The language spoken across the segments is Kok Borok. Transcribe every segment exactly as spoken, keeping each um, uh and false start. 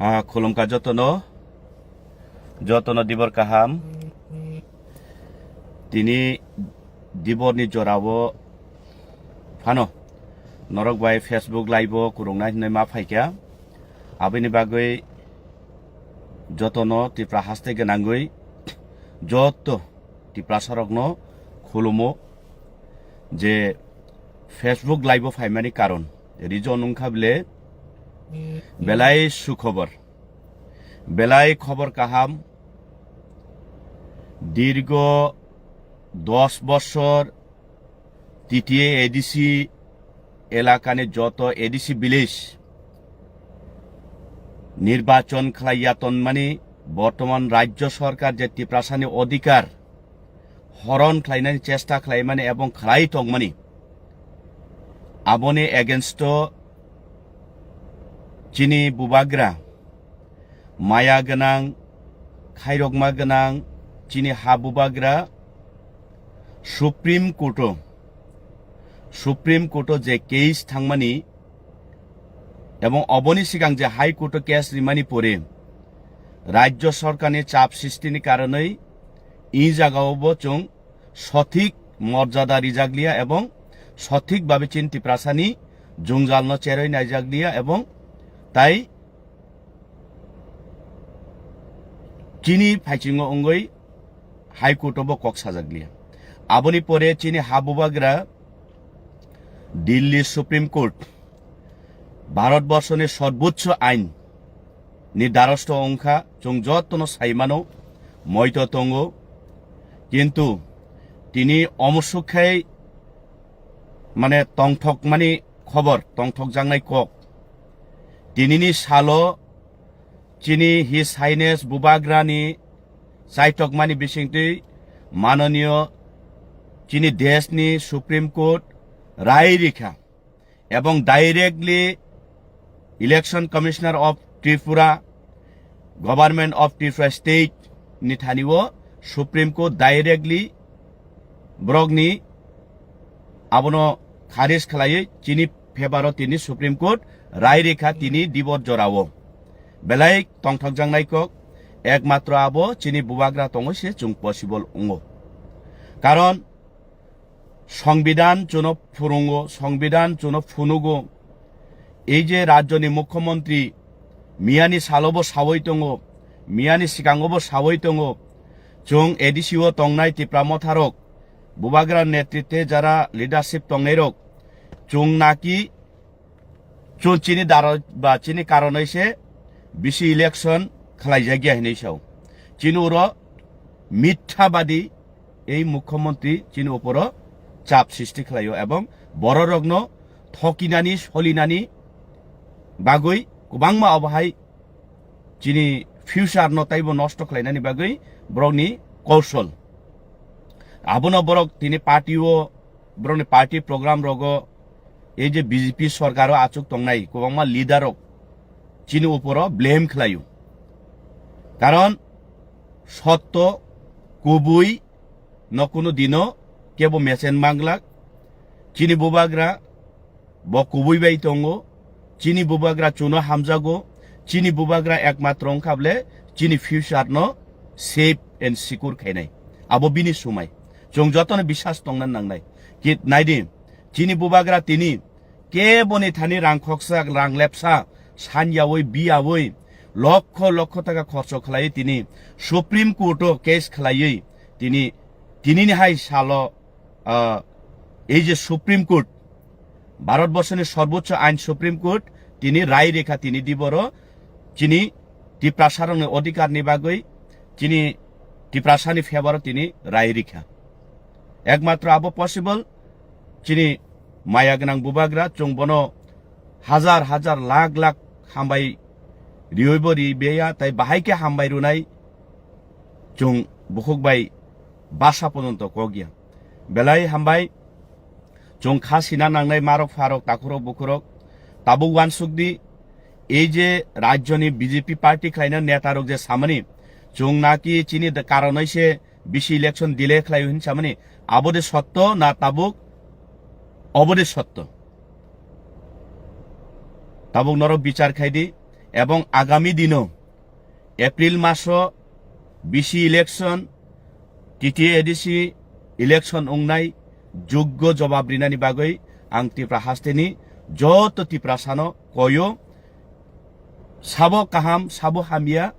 Ah, khulumkha jotono, jotono dibor kaham. Tini diborni jorao phano norok bai Facebook live o kwrwngna hinwi ma phaikha. Aboni bagwi jotono Tripura haste gwnangwi joto Tiprasarokno khulumo je Facebook live o phaimani karon reason wngkha bile belai sukhobor, belai khobor kaham. Dirgo dos bosor T T A A D C elakani joto A D C village nirbachon khlaiya tonmani, bortoman rajyo sorkar je Tiprasani odhikar horon khlainani chesta khlaimani ebong khlai tongmani, aboni against o chini bubagra, maya gwnang, khairokma gwnang chini ha bubagra Supreme Court o, Supreme Court o je case thangmani ebong oboni sigang je High Court o case rimani pore rajyo sorkarni chap sristini karonwi i jagao bo chwng sothik morjada rijakliya ebong sothik babe chini Tiprasani jungjalno cheroi naijakliya ebong tai chini phaichingo wngwi High Court o bo kok sajakliya. Aboni pore chini ha bubagra Delhi Supreme Court, Bharat borsoni Sarbochcho Ain ni darosto wngkha, chwng jotono saimano, moito tongo, kintu tini omo sukkhai mane tongthokmani khobor, tongthokjaknai kok. Tinini salo chini His Highness Bubagrani chaitokmani bisingtwi manoniyo chini deshni Supreme Court rai rikha ebong directly Election Commissioner of Tripura, Government of Tripura State ni thani o Supreme Court directly borokni abono kharis khlaiwi chini favour o tini Supreme Court rai rikha tini dibor jorao. Belai tongthokjaknai kok ekmatro abo chini bubagra tongwi se chwng possible wngo. Karon Songbidan chuno phurungo, Songbidan chuno phunugo. Ei je rajyoni mukhyamantri miyani salobo sawi tongo, miyani sikangobo sawi tongo, chwng A D C o tongnai Tipra Motharok, Bubagra netritwe jara leadership tongnairok, chwng naki chwng chini daro ba chini karonoi se bisi election khlaijakya hinwi sao. Chini uro mithabadi ei mukhyamantri chini uporo chap sristi khlaio ebong bororokno thokinani, solinani bagwi kwbangma obo hai chini future no taibo nosto khlainani bagwi borokni kousol. Abono borok tini party o, borokni party program rogo, ei je B J P sorkaro achuk tongnai kwbangma leader rok chini uporo blame khlaio. Karon sotto kubui no kunu dino kebo mesen manglak. Chini bubagra bo kubui bai tongo, chini bubagra chuno hamjago, chini bubagra ekmatro wngkha bole chini future no safe and secure khainai. Abo bini sumai. Chwng jotono bisas tongna nangnai. Ki naidi, chini bubagra tini keboni thani rang khoksa, rang lepsa, sanyawi, biyawi, lokho lokho taka khorcho khlaiwi tini Supreme Court o case khlaiwi tini, tinini hai salo, ah, ei je Supreme Court, Bharat borsoni Sarbochcho Ain Supreme Court tini rai rikha tini diboro chini Tiprasarokni odhikarni bagwi chini Tiprasani favour o tini rai rikha. Ekmatro abo possible chini maya gwnang bubagra, chwng bono hajar hajar lakh lakh hambai riyoibo ri beya, tai bahai khe hambai rwnai chwng bukhuk bai basa pojonto kokya. Belai hambai, chwng kha sina nangnai marok pharok takhurok bukhurok. Tabuk uansuk di, ei je rajyoni B J P party khlaina netarok je samani, chwng naki chini da-, karonoi se bisi election delay khlai hin samani, abo de sotto na tabuk, obo de sotto? Tabuk norok bichar khai di, ebong agami dino April maso B C election, T T A A D C election wngnai joggo jobab rinani bagwi ang Tripura hasteni joto Tiprasano koyo, sabo kaham, sabo hamya,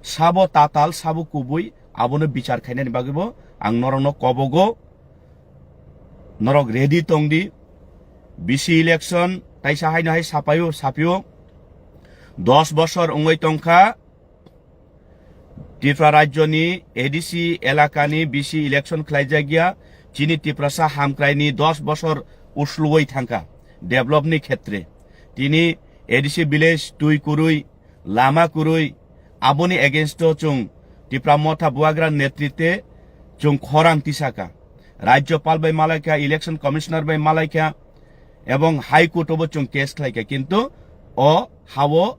sabo tatal, sabo kubui, abono bichar khainani bagwibo ang norokno kobogo. Norok ready tongdi. B C election taisa haino hai sapaio, sapio. Dos bosor wngwi tongkha. Tripura rajyoni A D C elakani B C election khlaijakya. Chini Tiprasa hamkraini dos bosor usluwi thangkha developni khetre. Tini A D C village twi kwrwi, lama kwrwi, aboni against o chwng Tipra Motha Bubagra netritwe chwng khorang tisaka. Rajyopal bai malaikha, election commissioner bai malaikha, ebong High Court o bo chwng case khlaikha, kintu o hao,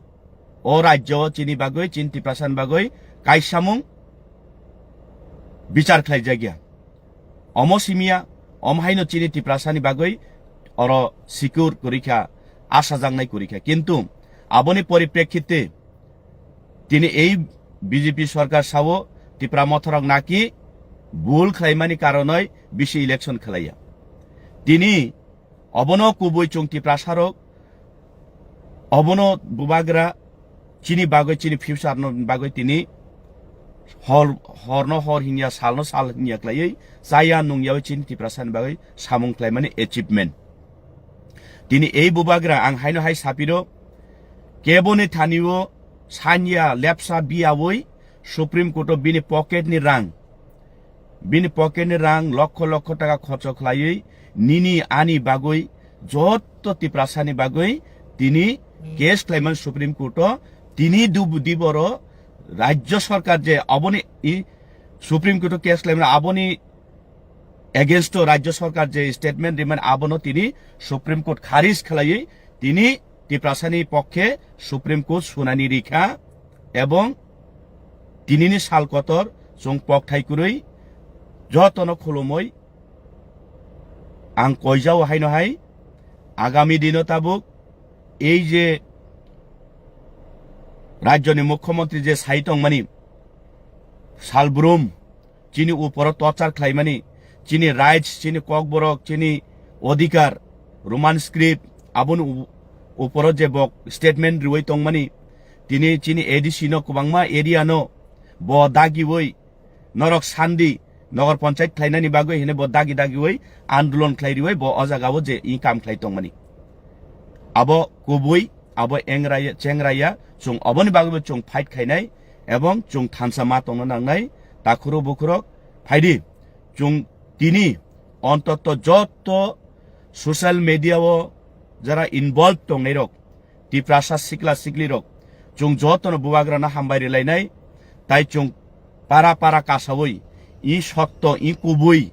o rajyo o chini bagwi, chini Tiprasani bagwi kaisamung bichar khlaijakya. Omo simiya, omo haino chini Tiprasani bagwi oro secure kwrwi kha, asajaknai kwrwi kha. Kintu aboni poriprekhite tini ei B J P sorkar sao Tipra Mothorok naki bul khlaimani karonoi B C election khlaiya. Tini obono kubui chwng Tiprasarok, obono Bubagra chini bagwi, chini future no bagwi tini hor, horno hor hinya, salno sal hinya khlaiwi chaya nungyawi chini Tiprasani bagwi samung khlaimani achievement. Tini ei Bubagra ang haino hai sapiro, keboni thanio sanya lepsa biyawi Supreme Court o bini pocket ni rang, bini pocket ni rang lokho lokho taka khorcho khlaiwi nini ani bagwi, jotto Tiprasani bagwi tini case khlaimani Supreme Court o. Tini dubu diboro Rajya Sarkar je aboni i Supreme Court o case khlaimani aboni against o Rajya Sarkar je statement rimani abono tini Supreme Court kharij khlaiwi tini Tiprasani pokkhe Supreme Court sunani rikha ebong tinini sal kotor chwng pokthai kwrwi jotono khulumwi ang koijao haino hai agami dino tabuk ei je rajyoni mukhyamantri je sai tongmani salbrum chini uporo torchar khlaimani, chini rights, chini kokborok, chini odhikar, Roman script, aboni u-, uporo je bok statement riwi tongmani, tini chini A D C no kwbangma area no bo dagiwi, norok sandi, nogor panchayat khlainani bagwi hine bo dagi dagiwi andolon khlai riwi bo o jagao je i kam khlai tongmani. Abo kubui, abo engraya, chengraya, chwng oboni bagwibo chwng fight khainai, ebong chwng thansa ma tongna nangnai, takhuro bukhurok phaidi, chwng tini ontoto jotto social media o jara involved tongnairok, Tiprasa sikla siklirok, chwng jotono Bubagrano hambai rilainai, tai chwng para para kasawi, i sotto, i kubui,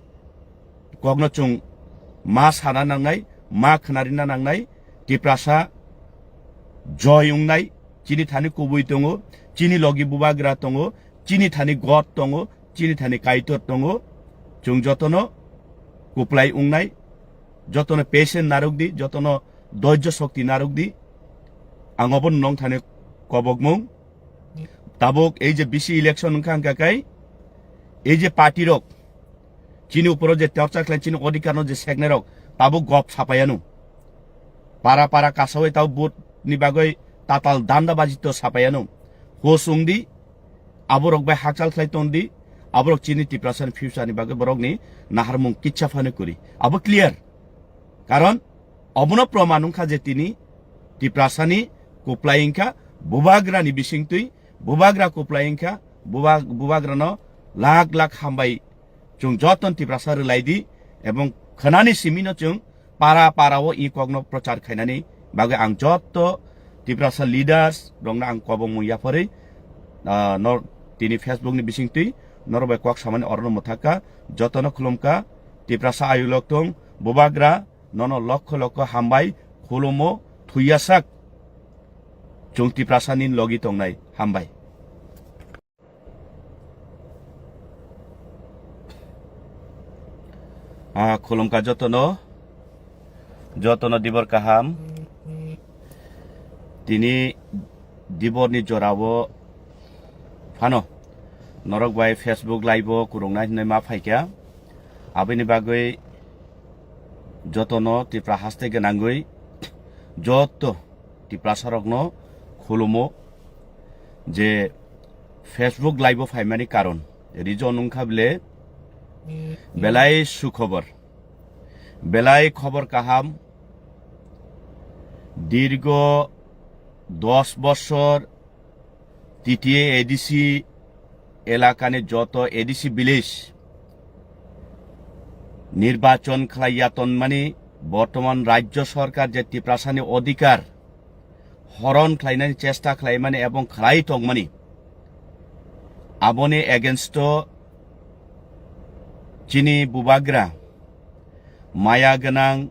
kokno chwng ma sana nangnai, ma khwnarina nangnai, Tiprasa joy wngnai, chini thani kubui tongo, chini logi Bubagra tongo, chini thani God tongo, chini thani Kaitor tongo, chwng jotono kuplai wngnai, jotono patient narwk di, jotono doijjo shokti narwk di, ang obo nong thani kobokmung. Tabuk ei je B C election wngkha hwnkha kai, ei je party rok, chini uporo je torchar khlai, chini odhikar no je seknai rok, tabuk gop sapaiano. Para para kasawi tabuk vote ni bagwi tatal danda baji to sapaiano. Hosung di, aborok bai hakchal khlai ton di, aborok chini Tiprasa ni future ni bagwi borok ni naharmung kicha phano kwrwi. Abo clear. Karon obono proman wngkha je tini Tiprasa ni kuplai wngkha, Bubagra ni bisingtwi, Bubagra kuplai wngkha, Buba-, Bubagra no lak lak hambai chwng joto no Tiprasa rwlai di, ebong khwnani simi no chwng para para o i kokno prochar khainani bagwi ang joto Tiprasa leaders rokno ang kobongmung yapharwi, ah, nor-, tini Facebook ni bisingtwi norok bai kok samani orono mwthakha, jotono khulumkha, Tiprasa ayuk lok thung, Bubagra nono lokho lokho hambai khulumo, thuyasak chwng Tiprasa ni logi tongnai, hambai. Ah, khulumkha jotono, jotono dibor kaham. Tini Diborni jorao phano norok bai Facebook live o kwrwngnai hinwi ma phaikha. Aboni bagwi jotono Tripura haste gwnangwi joto Tiprasarokno khulumo je Facebook live o phaimani karon reason wngkha bile belai sukhobor, belai khobor kaham. Dirgo dos bosor T T A A D C elakani joto A D C village nirbachon khlaiya tonmani bortoman rajyo sorkar je Tiprasani odhikar horon khlainani chesta khlaimani ebong khlai tongmani, aboni against o chini bubagra, maya gwnang,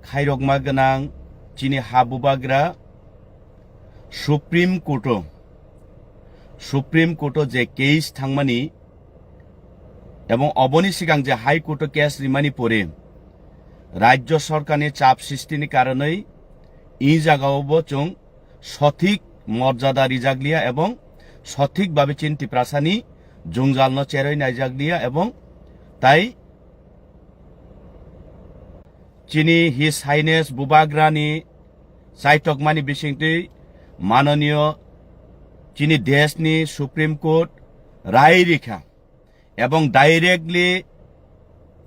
khairokma gwnang chini ha bubagra Supreme Court o, Supreme Court o je case thangmani ebong oboni sigang je High Court o case rimani pore rajyo sorkarni chap sristini karonwi i jagao bo chwng sothik morjada rijakliya ebong sothik babe chini Tiprasani jungjalno cheroi naijakliya ebong tai chini His Highness Bubagrani chaitokmani bisingtwi manoniyo chini deshni Supreme Court rai rikha ebong directly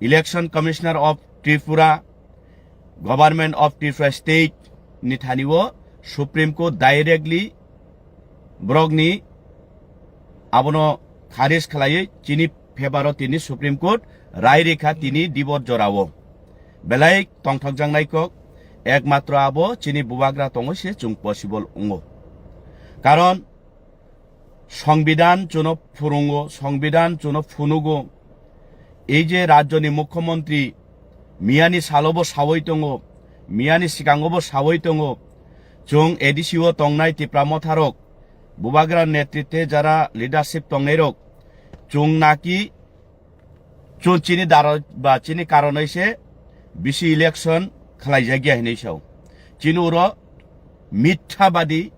Election Commissioner of Tripura, Government of Tripura State ni thani o Supreme Court directly borokni abono kharis khlaiwi chini favour o tini Supreme Court rai rikha tini dibor jorao. Belai tongthokjaknai kok ekmatro abo chini bubagra tongwi se chwng possible wngo. Karon Songbidan chuno phurungo, Songbidan chuno phunugo. Ei je rajyoni mukhyamantri miyani salobo sawi tongo, miyani sikangobo sawi tongo. Chwng A D C o tongnai Tipra motharok, bubagra netritwe jara leadership tongnairok, chwng naki chwng chini daro ba chini karonoi se bisi election khlaijakya hinwi sao. Chini uro mithabadi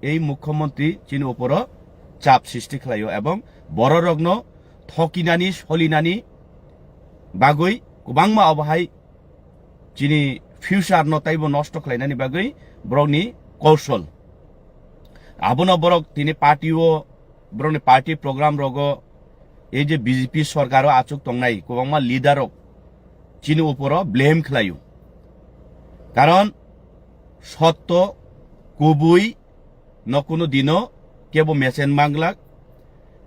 ei mukhyamantri chini uporo chap sristi khlaio ebong bororokno thokinani, solinani bagwi kwbangma obohai chini future no taibo nosto khlainani bagwi borokni kousol. Abono borok tini party o, borokni party program rogo ei je B J P sorkaro achuk tongnai kwbangma leader rok chini uporo blame khlaio. Karon sotto kubui no kunu dino kebo mesen manglak.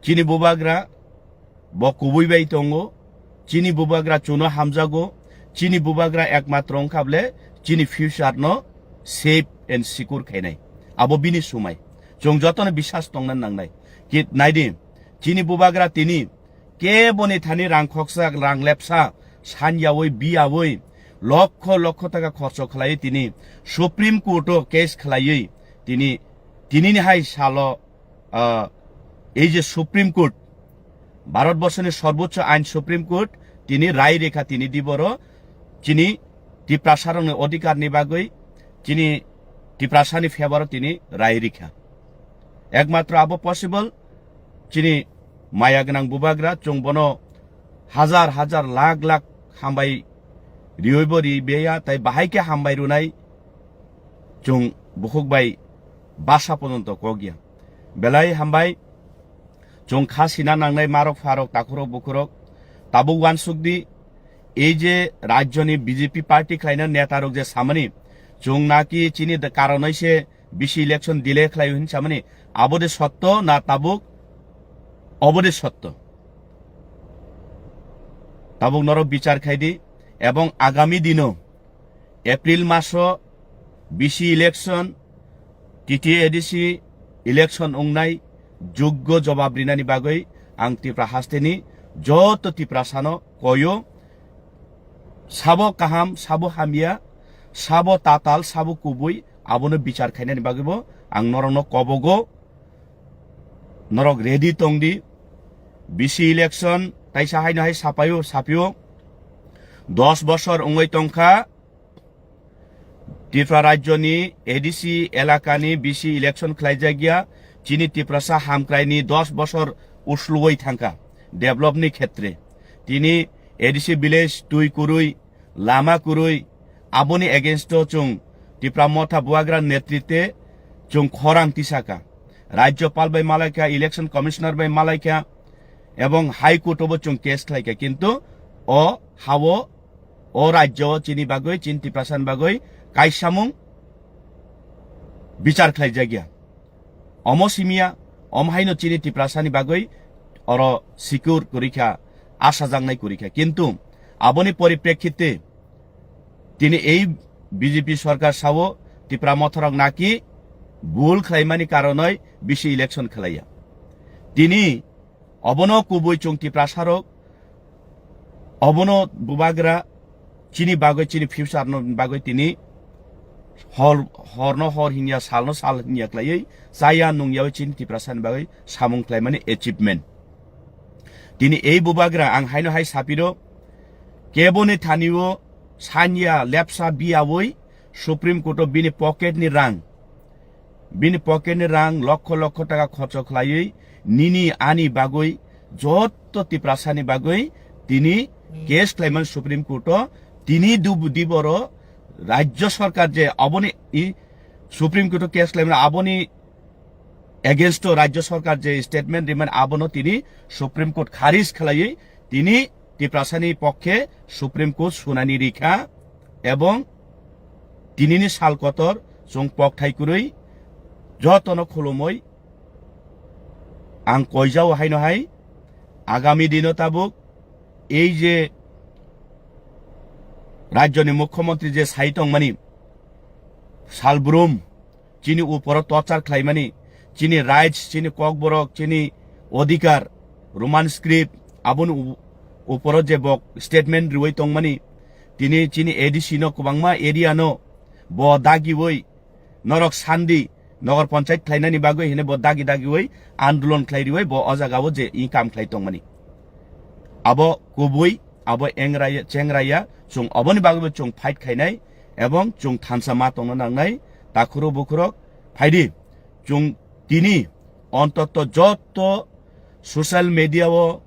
Chini bubagra bo kubui bai tongo. Chini bubagra chuno hamjago. Chini bubagra ekmatro wngkha bole chini future no safe and secure khainai. Abo bini sumai. Chwng jotono biswas tongna nangnai. Kit naidi, chini bubagra tini keboni thani rang khoksa, rang lepsa, sanyawi, biyawi, lokho lokho taka khorcho khlaiwi tini Supreme Court o case khlaiwi tini, tinini hai salo, ah, ei je Supreme Court, Bharat borsoni Sorbochcho Ain Supreme Court tini rai rikha tini diboro chini Tiprasarokni odhikarni bagwi chini Tiprasani favour o tini rai rikha. Ekmatro abo possible chini maya gwnang bubagra, chwng bono hajar hajar lakh lakh hambai riyoibo ri beya, tai bahai khe hambai rwnai chwng bukhuk bai basa pojonto kok ya. Belai hambai, chwng kha sina nangnai marok pharok takhurok bukhurok, tabuk uansuk di, ei je rajyoni B J P party khlaina netarok je samani, chwng naki chini da-, karonoi se bisi election delay khlai hin samani, abo de sotto na tabuk, obo de sotto? Tabuk norok bichar khai di, ebong agami dino April maso bisi election, T T A D C election wngnai, juggo jobab rinani bagwi ang Tipra hasteni joto Tiprasano koyo, sabo kaham, sabo hamya, sabo tatal, sabo kubui, abono bichar khainani bagwibo ang norokno kobogo. Norok ready tongdi. Bisi election taisa haino hai sapaio, sapio. Dos bosor wngwi tongkha. Tripura rajyoni A D C elakani bisi election khlaijakya, chini Tiprasa hamkraini dos bosor usluwi thangkha developni khetre. Tini A D C village twi kwrwi, lama kwrwi, aboni against o chwng Tipra Motha Bubagra netritwe chwng khorang tisaka. Rajyopal bai malaikha, election commissioner bai malaikha, ebong High Court o bo chwng case khlaikha, kintu o hao, o rajyo chini bagwi, chini Tiprasani bagwi kaisamung bichar khlaijakya. Omo simiya, omo haino chini Tiprasani bagwi oro secure kwrwikha, asajaknai kwrwikha. Kintu aboni poriprekhite tini ei B J P sorkar sao Tipra Motharok naki bul khlaimani karonoi bisi election khlaiya. Tini obono kubui chwng Tiprasarok, obono Bubagra chini bagwi, chini future no bagwi tini hor, horno hor hinya, salno sal hinya khlaiwi chaya nungyawi chini Tiprasani bagwi samung khlaimani achievement. Tini ei Bubagra ang haino hai sapiro, keboni thanio sanya lepsa biyawi Supreme Court o bini pocket ni rang, bini pocket ni rang lokho lokho taka khorcho khlaiwi nini ani bagwi, jotto Tiprasani bagwi tini case khlaimani Supreme Court o. Tini dubu diboro rajyo sorkar je aboni i Supreme Court o case khlaimani aboni against o rajyo sorkar je statement rimani abono tini Supreme Court kharij khlaiwi tini Tiprasani pokkhe Supreme Court sunani rikha, ebong tinini sal kotor chwng pokthai kwrwi jotono khulumwi ang koijao haino hai agami dino tabuk ei je rajyoni mukhyamantri je sai tongmani salbrum chini uporo torchar khlaimani, chini rights, chini kokborok, chini odhikar, Roman script, aboni u-, uporo je bok statement riwi tongmani, tini chini A D C no kwbangma area no bo dagiwi norok sandi, nogor panchayat khlainani bagwi hine bo dagi dagiwi andolon khlai riwi bo o jagao je i kam khlai tongmani. Abo kubui, abo engraya, chengraya, chwng oboni bagwibo chwng fight khainai, ebong chwng thansa ma tongna nangnai, takhuro bukhurok, phaidi, chwng tini, ontoto jotto social media o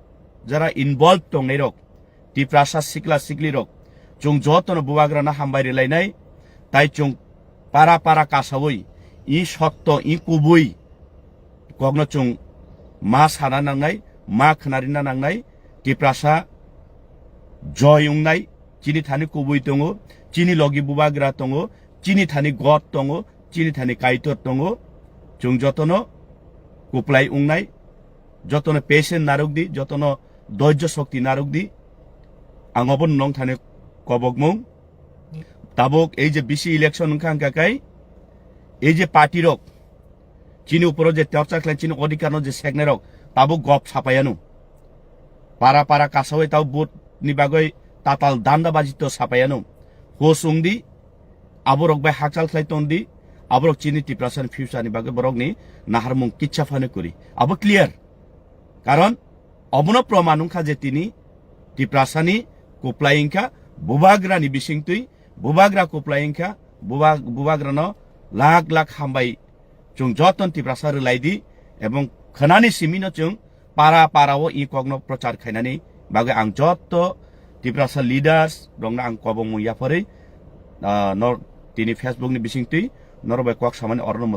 jara involved tongnairok, Tiprasa sikla siklirok, chwng jotono Bubagrano hambai rilainai, tai chwng para para kasawi, i sotto, i kubui, kokno chwng ma sana nangnai, ma khwnarina nangnai, Tiprasa joy wngnai, chini thani kubui tongo, chini logi Bubagra tongo, chini thani God tongo, chini thani Kaitor tongo, chwng jotono kuplai wngnai, jotono patient narwk di, jotono doijjo shokti narwk di, ang obo nong thani kobokmung. Tabuk ei je bisi election wngkha hwnkha kai, ei je party rok, chini uporo je torchar khlai, chini odhikar no je seknai rok, tabuk gop sapaiano. Para para kasawi tabuk vote ni bagwi tatal danda baji to sapaiano. Hos wng di, aborok bai hakchal khlai tong di, aborok chini Tiprasa ni future ni bagwi borok ni naharmung kicha phano kwrwi. Abo clear. Karon obono proman wngkha je tini Tiprasa ni kuplai wngkha, Bubagra ni bisingtwi, Bubagra kuplai wngkha, Buba-, Bubagra no lak lak hambai chwng joton Tiprasa rwlai di, ebong khwnani simi no chwng para para o i kokno prochar khainani bagwi ang jotto Tiprasa leaders rokno ang kobongmung yapharwi, ah, nor-, tini Facebook ni bisingtwi norok bai kok samani orono